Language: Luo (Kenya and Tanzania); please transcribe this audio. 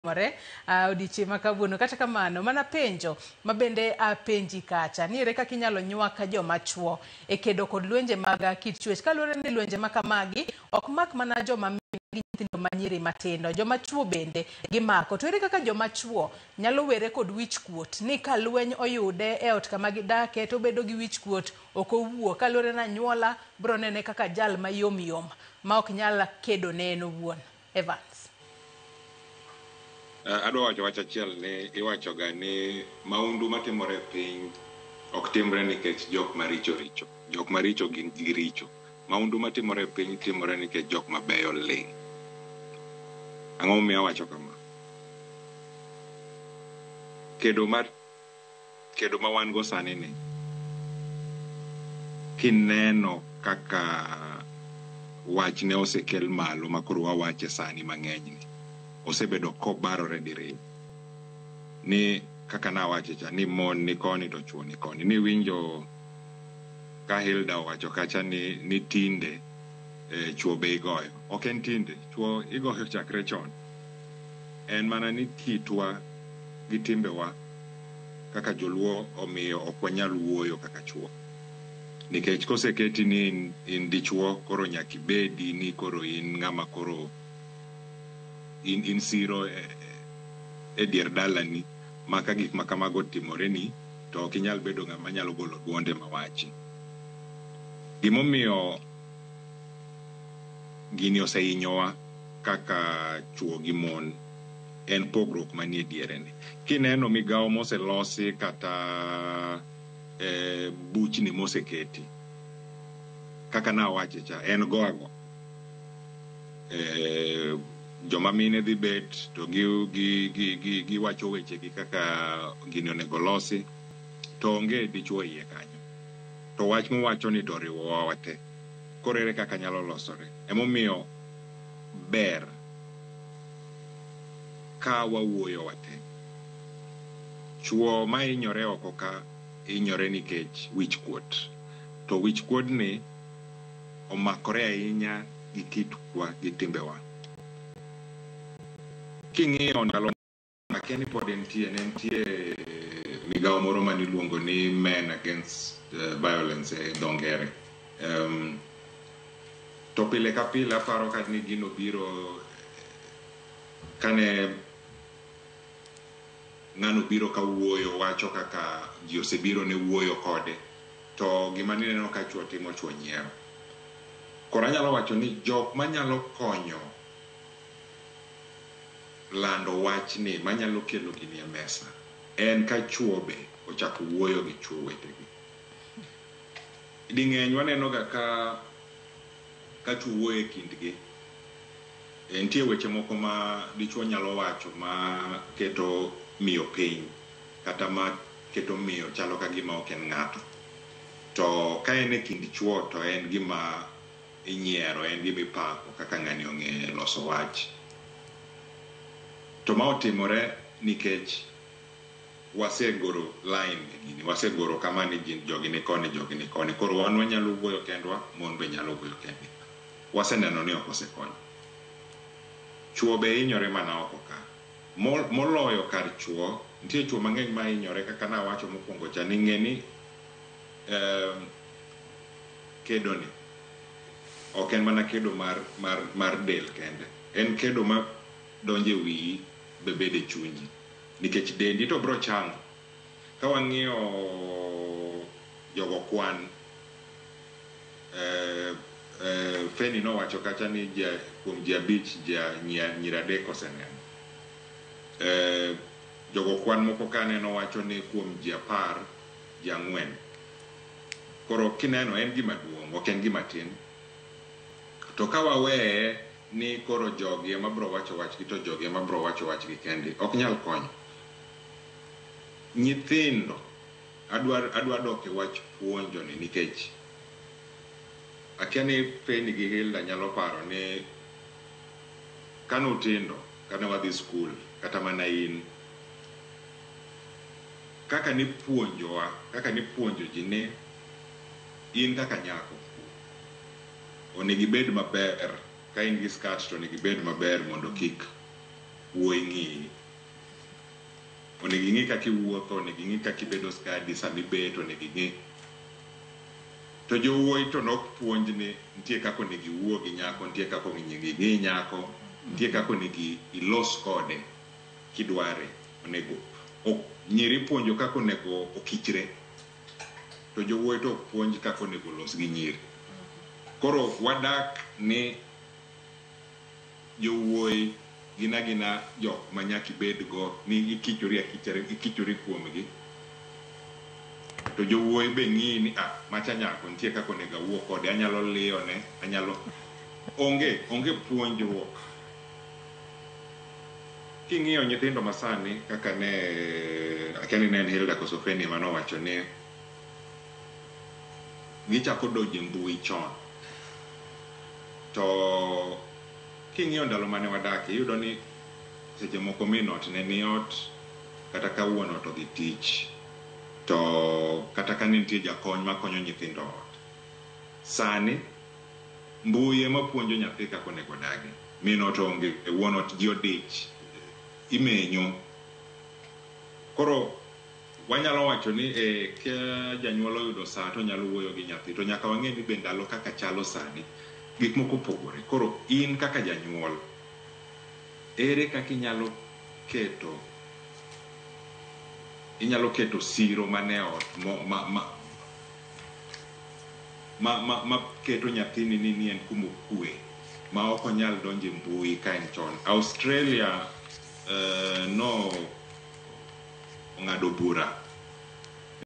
Timore odiechieng' ma kawuono. Kata kamano, mana penjo ma bende apenji kacha ni ere kaka inyalo nywak joma chuo e kedo kod lwenje mag kit chwech, kaluwore ni lwenje ma kamagi ok mak mana joma mine gi nyithindo manyiri matindo, joma chuo bende gimako. To ere kaka joma chuo nyalo were kod wich kuot ni ka lweny oyude e ot kama gidake to obedo gi wich kuot, ok owuo kaluwore ni anyuola biro nene kaka jal mayom yom ma ok nyal kedo ne en owuon? Evans. Adwa wacho wach achiel ni iwachoga ni maundu matimore e piny ok timre nikech jok maricho richo. Jok maricho gin giricho. Maundu matimore e piny timore nikech jok mabeyo ling'. Ang'o momiyo awacho kama? Kedo mar kedo ma wan go sani ni kineno kaka wach ne osekel malo ma koro wawache sani mang'eny ni osebedo kobarore diriyo ni kaka nawache cha ni mon ni koni to chuo ni koni. Niwinjo ka Hilda owacho kacha ni tinde chuo be igoyo. Ok en tinde, chuo igoyo chakre chon. En mana ni kitwa gi timbewa kaka joluo omiyo ok wanyal wuoyo kaka chuo. Nikech koseketi ni in dichuo koro nyaka ibedi ni koro in ng'ama koro in siro e dier dalani ma ka gik ma kamago otimoreni to ok inyal bedo ng'ama nyalo golo duonde mawachi. Gimomiyo gini osehinyowa kaka chuo gi mon en pogruok manie diere ni. Kineno migawo moselosi kata buchni moseketi, kaka nawache cha, en go ago. Joma mine dhi bet to giwacho wechegi kaka gini onego losi, to onge dichuo iye kanyo. To wach mowacho ni to oriwowa wate. Koro ere kaka nyalo losore? Emomiyo ber ka wawuoyo wate. Chuo mahinyore oko ka hinyore nikech wich kuot. To wich kuodni omakore ahinya gi kitwa gi timbewa. King'iyo ndalo akia ni pod entie, ne nitie migawo moro maniluongo ni Men Against Violence e dho ngere. To pile ka pile aparo ka ni gino biro kane ng'ano biro ka wuoyo wacho kaka ji osebiro ne wuoyo kode to gima nineno ka chuo timo chuo nyiero. Koro anyalo wacho ni jok manyalo konyo lando wachni manyalo kelo gini e mesa en ka chuo be ochako wuoyo gi chuo wetegi. Ding'eny waneno ga ka chuo wuoyo e kindgi. Nitie weche moko ma dichuo nyalo wacho ma keto miyo piny kata ma keto miyo chalo ka gima ok en ng'ato. To ka en e kind chuo to en gima inyiero, en gima ipako kaka ng'ani ong'e loso wach. To ma otimore nikech wasegoro line e gini, wasegoro kama ni jogi ni koni, jogi ni koni. Koro wan wanyalo wuoyo kendwa, mon be nyalo wuoyo kendgi. Waseneno ni ok osekonyo. Chuo be hinyore mana oko ka. Moloyo kar chuo, nitie chuo mang'eny ma hinyore kaka nawacho mokwongo cha ni ng'e ni kedo ni ok en mana kedo mar del kende. En kedo ma donjo e wiyi be bede e chunyi. Nikech dendi to biro chango. Ka wang'iyo jogo kwan, Feni nowacho kacha ni kuom ji 5 nyiri 3 oseneno. Jogo kwan moko kaneno wacho ni kuom ji 10 ji 4. Koro kineno en gima duong', ok en gima tin. To ka waweye ni koro jogi ema biro wacho wachgi to jogi ema biro wacho wachgi kendgi, ok nyal konyo. Nyithindo, adwa dok e wach puonjo ni nikech akia ni Feni gi Hilda nyalo paro ni kanutindo, kane wadhi skul, kata mana in, kaka nipuonjowa, kaka nipuonjo ji ni in kaka nyako, onego ibed maber, ka in gi skirt to onego ibed maber mondo kik wuoyi ng'iyi. Onego ing'i kaka iwuotho, onego ing'i kaka ibedo skadi sama ibet, onego ing'i. To jowuoyi to nok puonj ni nitie kaka onego iwuo gi nyako, nitie kaka onego ing'i nyako, nitie kaka onego ilos kode kidware. Onego ok, nyiri ipuonjo kaka onego okichre, to jowuoyi to ok puonj kaka onego olos gi nyiri. Koro wadak ni jowuoyi gin agina jok ma nyaka ibedgo ni ikichori akichari ikichori kuomgi. To jowuoyi be ng'iyi ni ah, macha nyako nitie kaka onego awuo kode, anyalo liyone, anyalo onge puonjruok. King'iyo nyithindo masani kaka ne akia ni ne en Hilda koso Feni manowacho ni gichako donjo e mbui chon. To king'iyo ndalo mane wadakie, iyudo ni seche moko min ot ne ni ot, kata ka wuon ot odhi tich, to kata ka ne nitie jakony makonyo nyithindo ot. Sani mbui ema puonjo nyathi kaka onego odagi. Min ot onge, wuon ot ji odich, imenyo. Koro wanyalo wacho ni ka janyuol oyudo saa to onyalo wuoyo gi nyathi, to nyaka wang'e ni be ndalo kaka chalo sani, gik moko opogore. Koro in kaka janyuol, ere kaka inyalo keto siro mane ot mo, ma, ma, ma, ma, ma keto nyathini ni en kuma okwe ma ok onyal donjo e mbui ka en chon. Australia no ong'ado bura